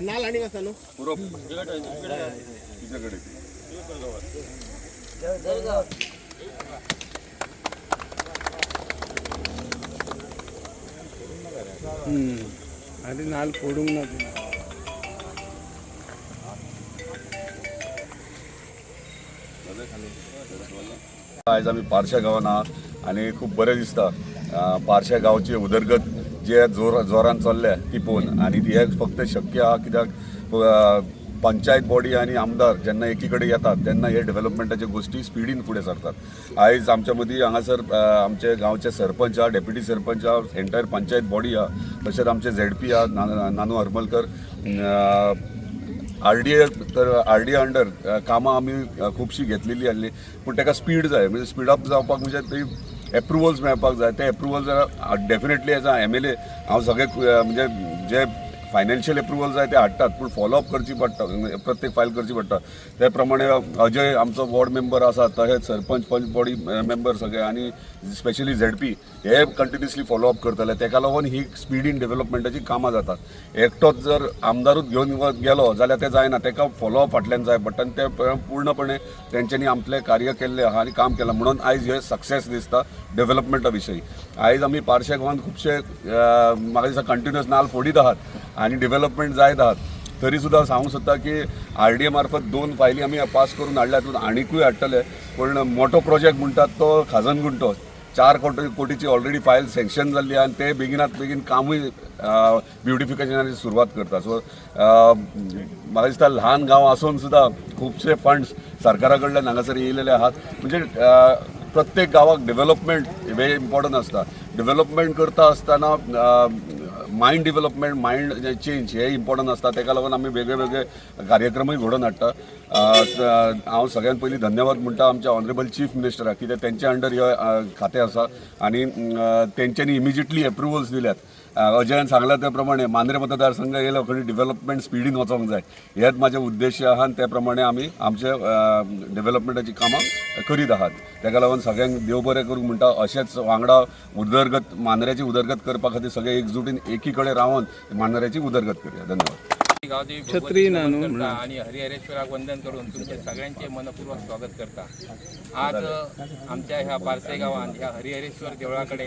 नाल आनी आसा न्हू. अरे नाल फोडूंक ना तुवें. आयज आमी पारशा गांवांत आहा आनी खूब बरें दिसता. पारशा गांवची उदरगत जे जोरान चल्ल्या ती पळोवन आनी हें फक्त शक्य आहा कित्याक पंचायत बॉडी आनी आमदार जेन्ना एकी कडेन येतात तेन्ना हे डेव्हलपमेंटाच्यो गोश्टी स्पिडीन फुडें सरतात. आयज आमच्या मदीं हांगासर आमचे गांवचे सरपंच आहा, डेप्युटी सरपंच आहा, एंटायर पंचायत बॉडी आहा, तशेंच आमचे झेडपी आहा नानू हरमलकर, आरडीए. तर आरडीए अंडर कामां आमी खुबशीं घेतलेली आहली, पूण ताका स्पीड जाय, म्हणजे स्पीड अप जावपाक म्हणजे ती एप्रुवल्स मेळपाक जाय. ते approval definitely as a MLA हांव सगळे म्हणजे जे फायनान्शियल एप्रुवल जाय ते हाडटात, पूण फॉलोअप करची पडटा, प्रत्येक फायल करची पडटा. ते प्रमाणे अजय आमचो वॉर्ड मेंबर आसा, तशेंच सरपंच, पंच बॉडी मेंबर सगळे आनी स्पेशली झेडपी हे कंटिन्युअसली फॉलोअप करतले. तेका लागून ही स्पिडीन डेव्हलपमेंटाची कामां जातात. एकटोच जर आमदारूच घेवन गेलो जाल्यार तें जायना, तेका फॉलोअप फाटल्यान जाय पडटा आनी ते पूर्णपणे तेंच्यांनी आपलें कार्य केल्लें आहा आनी काम केलां म्हणून आयज हे सक्सेस दिसता डेव्हलपमेंटा विशयी. आयज आमी पारशा गांवांत खुबशे म्हाका दिसता कंटिन्युअस नाल फोडीत आहात आनी डेव्हलपमेंट जायत आहात. तरी सुद्दां सांगूंक सोदता की आरडीए मार्फत दोन फायली आमी पास करून हाडल्यात, आनिकूय हाडटले. पूण मोठो प्रोजेक्ट म्हणटात तो खाजन गुंटो 4 कोटीची ऑलरेडी फायल सँक्शन जाल्ली आनी ते बेगिनात बेगीन कामूय ब्युटिफिकेशनाची सुरवात करता. सो म्हाका दिसता ल्हान गांव आसून सुद्दां खुबशे फंड्स सरकारा कडल्यान हांगासर येयलेले आहात. म्हणजे प्रत्येक गांवाक डेव्हलपमेंट हें इम्पॉर्टंट आसता. डेव्हलपमेंट करता आसतना मायंड डेव्हलपमेंट, मायंड चेंज हे इम्पॉर्टंट आसता. तेका लागून आमी वेगळे वेगळे कार्यक्रमूय घडोवन हाडटा. हांव सगळ्यात पयलीं धन्यवाद म्हणटा आमच्या ऑनरेबल चीफ मिनिस्टराक, कित्याक तेंच्या अंडर हे खातें आसा आनी तेंच्यांनी इमिजिएटली एप्रुवल्स दिल्यात. अजयान सांगला त्या प्रमाणे मांद्रे मतदारसंघ येयलो खंय डेव्हलपमेंट स्पिडीन वचोंक जाय हेच म्हाजें उद्देश आहा आनी त्या प्रमाणे आमी आमचे डेव्हलपमेंटाची कामां करीत आहात. तेका लागून सगळ्यांक देव बरें करूंक म्हणटा. अशेंच वांगडा उदरगत, मांद्र्याची उदरगत करपा खातीर सगळे एकजुटीन एकी कडेन रावन मांद्र्याची उदरगत करुया. धन्यवाद. गावदेवी छत्री भगवती ना नमन न्हू. करता आणि हरिहरेश्वराक वंदन करून तुमचे सगळ्यांचे मनपूर्वक स्वागत करता. आज आमच्या ह्या पारसे गावात ह्या हरिहरेश्वर देवळाकडे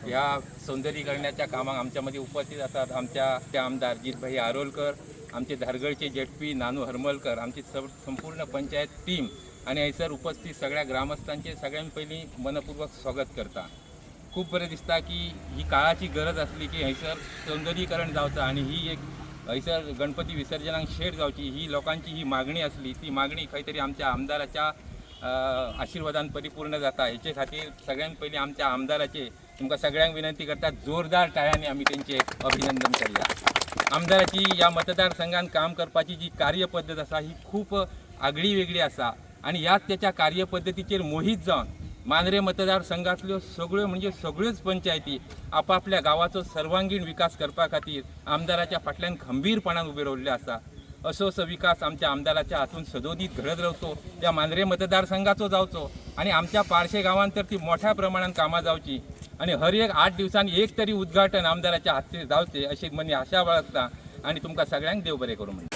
ह्या सौंदर्यीकरणाच्या कामाक आमच्यामध्ये उपस्थित आसात आमच्या ते आमदार जितभाई आरोलकर, आमचे धारगळचे जेटपी नानू हरमलकर, आमची संपूर्ण पंचायत टीम आणि हयसर उपस्थित सगळ्या ग्रामस्थांचे सगळ्यां पयलीं मनपूर्वक स्वागत करता. खूप बरें दिसता की ही काळाची गरज आसली की हयसर सौंदर्यीकरण जावचं आणि ही एक हयसर गणपती विसर्जनाक शेड जावची ही लोकांची ही मागणी आसली. ती मागणी खंय तरी आमच्या आमदाराच्या आशिर्वादान परिपूर्ण जाता. हेचे खातीर सगळ्यात पयलीं आमच्या आमदाराचे तुमकां सगळ्यांक विनंती करता, जोरदार टाळ्यांनी आमी तेंचे अभिनंदन करया. आमदाराची ह्या मतदारसंघात काम करपाची जी कार्यपद्दत आसा ही खूप आगळी वेगळी आसा आणि ह्याच त्याच्या कार्यपद्दतीचेर मोहीत जावन मांद्रे मतदारसंघातल्यो सगळ्यो म्हणजे सगळ्योच पंचायती आपापल्या गांवाचो सर्वांगीण विकास करपा खातीर आमदाराच्या फाटल्यान खंबीरपणान उबे रावल्ले आसा. असो असो विकास आमच्या आमदाराच्या हातून सदोदीत घडत रावचो, त्या मांद्रे मतदारसंघाचो जावचो आणि आमच्या पारशे गांवांत तर ती मोठ्या प्रमाणात कामां जावची आणि हर एक 8 दिवसांनी एक तरी उद्घाटन आमदाराच्या हातचे जावचे अशी मनी आशा बाळगता आणि तुमकां सगळ्यांक देव बरें करूं म्हणटा.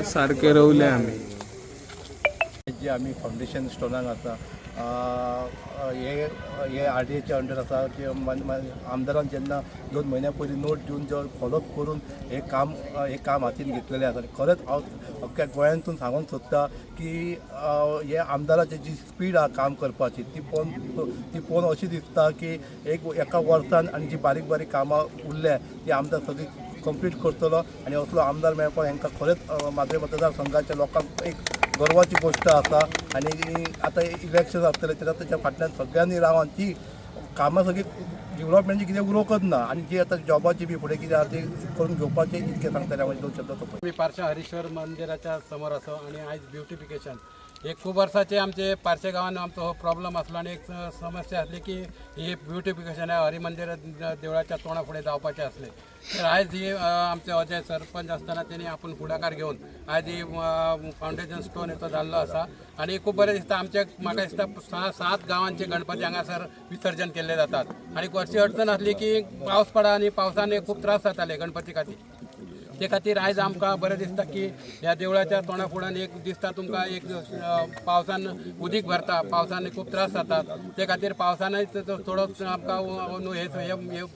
सारखे रवले आमी. जे आमी फावंडेशन स्टोनाक आसा, हे हे आरडीएच्या अंडर आसा. ते आमदारान जेन्ना 2 म्हयन्या पयलीं नोट दिवन जो फॉलोअप करून हे काम हातीन घेतलेलें आसा. खरेंच हांव अख्ख्या गोंयांतून सांगूंक सोदता की हे आमदाराची जी स्पीड आहा काम करपाची ती पळोवन अशी दिसता की एक एका वर्सान आनी जी बारीक बारीक कामां उरल्या ती आमदार सगळी कंप्लीट करतलो. आनी असलो आमदार मेळपाक हांकां खरेंच माद्रे मतदारसंघाच्या लोकांक एक गर्वाची गोश्ट आसा. आनी आतां इलेक्शन आसतलें तेन्ना तेच्या फाटल्यान सगळ्यांनी रावन ती कामां सगळीं डेवलपमेंटची कितें उरोवंकच ना आनी जी आतां जॉबाची बी फुडें कितें आहा ती करून घेवपाचें इतकें सांगतलें हांव, दोन शब्द सोंपयता. मी पारशा हरीश्वर मंदिराच्या समोर आसा आणि आयज ब्युटिफिकेशन एक खूब वर्साचे आमचे पारशे गांवान आमचो हो प्रॉब्लम आसलो आनी एक समस्या आसली की ही ब्युटिफिकेशन हरी मंदिर देवळाच्या तोंडा फुडें जावपाचें आसलें. तर आयज ही आमचे अजय सरपंच आसतना तेणी आपूण फुडाकार घेवन आयज ही फावंडेशन स्टोन हेचो जाल्लो आसा आनी खूब बरें दिसता. आमचे म्हाका दिसता सात गांवांचे गणपती हांगासर विसर्जन केल्ले जातात आनी अशी अडचण आसली की पावस पडा आनी पावसान खूब त्रास जाताले गणपती खातीर. ते खातीर आयज आमकां बरें दिसता की ह्या देवळाच्या तोंडा फुड्यान एक दिसता तुमकां एक पावसान उदीक भरता, पावसान खूब त्रास जातात. ते खातीर पावसानय थोडो आमकां न्हू हे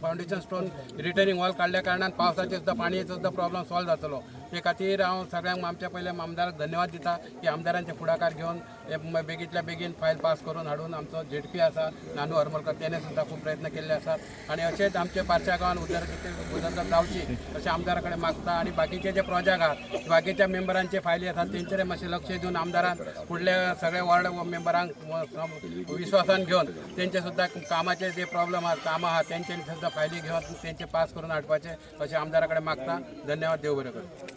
फावंडेशन स्टोन रिटर्निंग वॉल काडल्या कारणान पावसाचे सुद्दां पाणयेचो सुद्दां प्रॉब्लम सॉल्व जातलो. ते खातीर हांव सगळ्यांक आमच्या पयल्या आमदाराक धन्यवाद दिता की आमदारांचे फुडाकार घेवन हे बेगींतल्या बेगीन फायल पास करून हाडून आमचो झेडपी आसा नानू हरमलकर तेणे सुद्दां खूब प्रयत्न केल्ले आसात आनी अशेंच आमचे पारशा गांवान उदरगत जावची अशें आमदारा कडेन मागता. आनी बाकीचे जे प्रोजेक्ट आहात, बाकीच्या मेंबरांचे फायली आसात तेंचेर मातशें लक्ष दिवन आमदारान फुडल्या सगळ्या वॉर्ड मेंबरांक विश्वासान घेवन तेंचे सुद्दां कामाचे जे प्रॉब्लम आहात, कामां आहात तेंचे सुद्दां फायली घेवन तेंचे पास करून हाडपाचे अशें आमदारा कडेन मागता. धन्यवाद. देव बरें करूं.